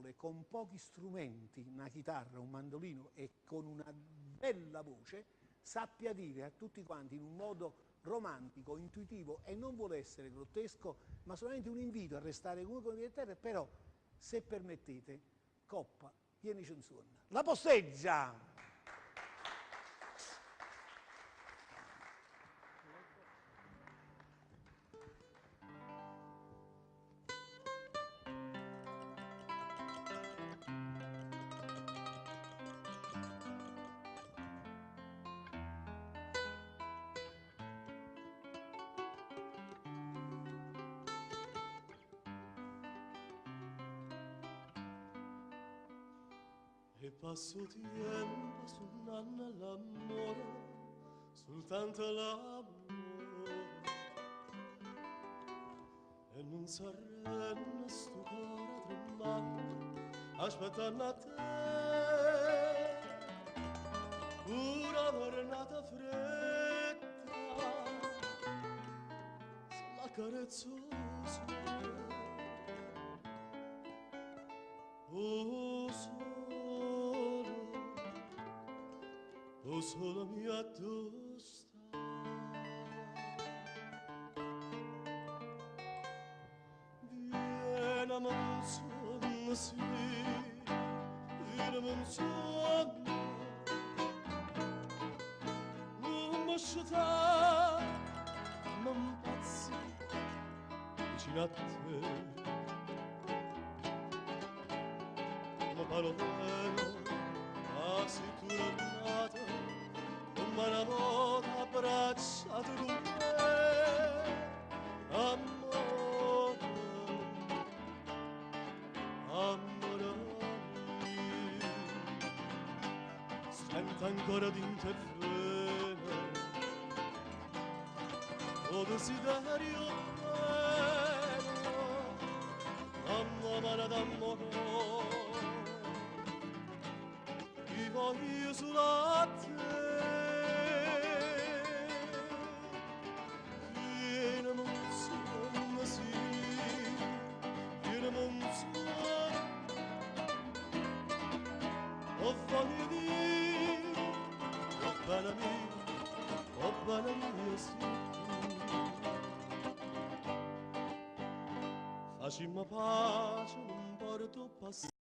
parole, con pochi strumenti, una chitarra, un mandolino e con una bella voce, sappia dire a tutti quanti in un modo romantico, intuitivo e non vuole essere grottesco, ma solamente un invito a restare comunque con i piedi a terra, però, se permettete, Coppa, vienici in suono. La posteggia! E passo tiempo sunnanno l'ammore, soltanto l'amore. E non s'arrende sto cuore tremante, aspettando a te. Una giornata fredda, se la carezzo sole. O sole, o sole mio dove sta? Vieni a m'nsonno, sì, vieni a m'nsonno, non mi scetare, non impazzì vicino a te. Ma pare vero, ma sei tornata, come una volta abbracciato con me, amore, amore mio. Sento ancora dint' 'e vene 'o desiderio bello, damme 'a mano, damme 'o core, io voglio solo a te. Vieneme 'nsuonno, sì, vieneme 'nsuonno, 'o voglio di', 'o bene mio, 'o bene mio sì. Facimmo pace, nun 'mporta 'o passato.